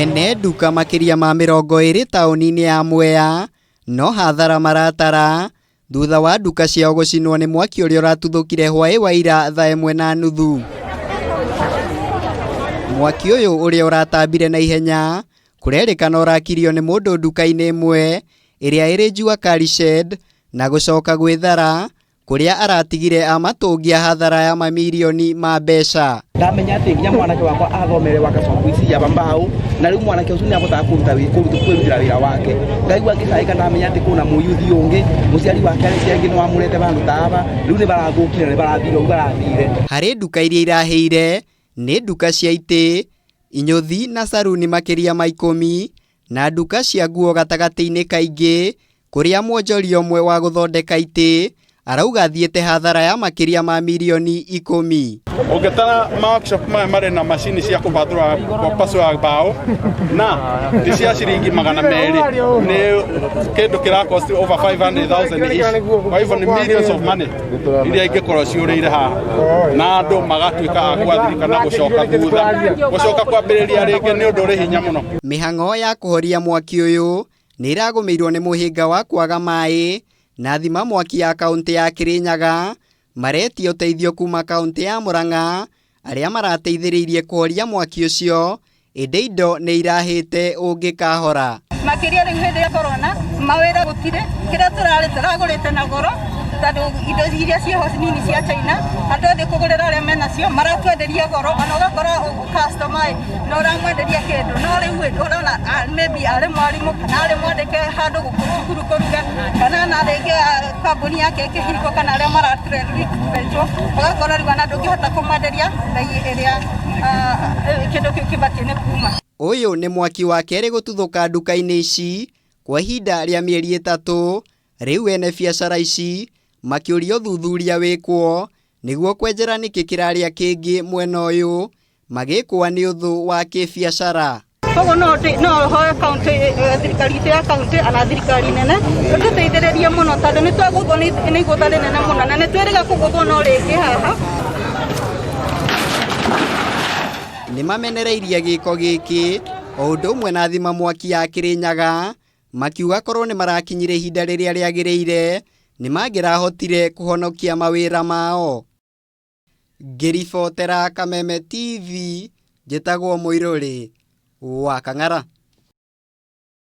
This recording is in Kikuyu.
Ene nduka makĩria ma 20 taũni-inĩ ya Mwea no hathara maratara thutha wa nduka ciao gũcinwo nĩ mwaki ũrĩa ũratuthũkire hwaĩ wa ira thaa 1:30. Mwaki ũyũ ũrĩa ũratambire na ihenya kũrerĩkana ũrakirio nĩ mũndũ nduka-inĩ ĩmwe ĩrĩa ĩrĩ Jua Kali Shed na gũcoka gwĩthara kũrĩa aratigire amatũngia hathara ya mamirioni ma mbeca. Ndamenya atĩ nginya mwanake wakwa athomere workshop ici ya mbaũ, na rĩu mwanake ũcio nĩ ahotaga kũruta kwĩrutĩra wĩra wake. Ngaigua ngĩcaĩka ndamenya atĩ kwĩna mũyuthi ũngĩ mũciari wake arĩ cengi nĩ wamũrete vandũ ta ava, rĩu nĩ barathũkire na nĩ barathire ũguo barathire. Harĩ nduka iria irahĩire nĩ nduka cia itĩ, inyũthi na saruni makĩria ma 10 na nduka cia nguo gatagatĩ-inĩ kaingĩ kũrĩa mwonjoria ũmwe wa gũthondeka itĩ arauga athiĩte hathara ya makĩria ma mirioni 10. Ũngĩtara ma workshop maya marĩ na macini cia kũbathũra kũpacũra mbaũ na ti cia ciringi 200, nĩ kĩndũ kĩra cost over 500,000 each. Kwa hivyo ni millions of money iria ingĩkorwo ciũrĩire haha na andũ magatuĩka a gwathirika na gũcoka thutha, gũcoka kwambĩrĩria rĩngĩ nĩ ũndũ ũrĩ hinya mũno. Mĩhang'o ya kũhoria mwaki ũyũ nĩ ĩragũmĩirwo nĩ mũhĩnga wa kwaga maĩ na thima mwaki ya kaũntĩ ya Kirinyaga maretia ũteithio kuma kaũntĩ ya Murang'a arĩa marateithĩrĩirie kũhoria mwaki ũcio, ĩndĩ indo nĩ irahĩte ũngĩkahora. Makĩria rĩu hĩndĩ ya corona mawĩra gũtirĩ, kĩrĩa tũrarĩ tũragũrĩte na goro tondũ indo iria ciĩho nini cia China andũ othe kũgũrĩra arĩa menacio maratwenderia goro, ona ũgakora customer no ũramwenderia kĩndũ no rĩu ũrona maybe arĩ mwarimũ kana arĩ mwandĩke handũ cukuru kũruga kana na rĩngĩ kambuni yake ĩkĩhingwo kana arĩa maratrenjwo, ũgakora rĩu ona ndũngĩhota kũmwenderia bei ĩrĩa kĩndũ kĩu kĩbatiĩ nĩ kuma. Ũyũ nĩ mwaki wa kerĩ gũtuthũka nduka-inĩ ici kwa ihinda rĩa mĩeri 3. Rĩu ene biacara ici makĩũria ũthuthuria wĩkwo nĩguo kwenjera nĩkĩ kĩrarĩa kĩngĩ mwena ũyũ magĩkwa nĩ ũthũ wa kĩbiacara. Koguo no hoe kaunti, thirikari itũ ya kaunti ana thirikari nene ĩtũteithĩrĩrie mũno tondũ nĩ twagũthwo nĩ igũtha rĩnene mũno na nĩ twĩrĩga kũgũthwo no rĩngĩ haha. Nĩ mamenereirie gĩko gĩkĩ o ũndũ ũmwe na thima mwaki ya Kirinyaga makiuga korwo nĩ marakinyire ihinda rĩrĩa rĩagĩrĩire nĩ mangĩrahotire kũhonokia mawĩra mao. Ngĩribotera Kameme TV, njĩtagwo Mũirũrĩ wa Kang'ara.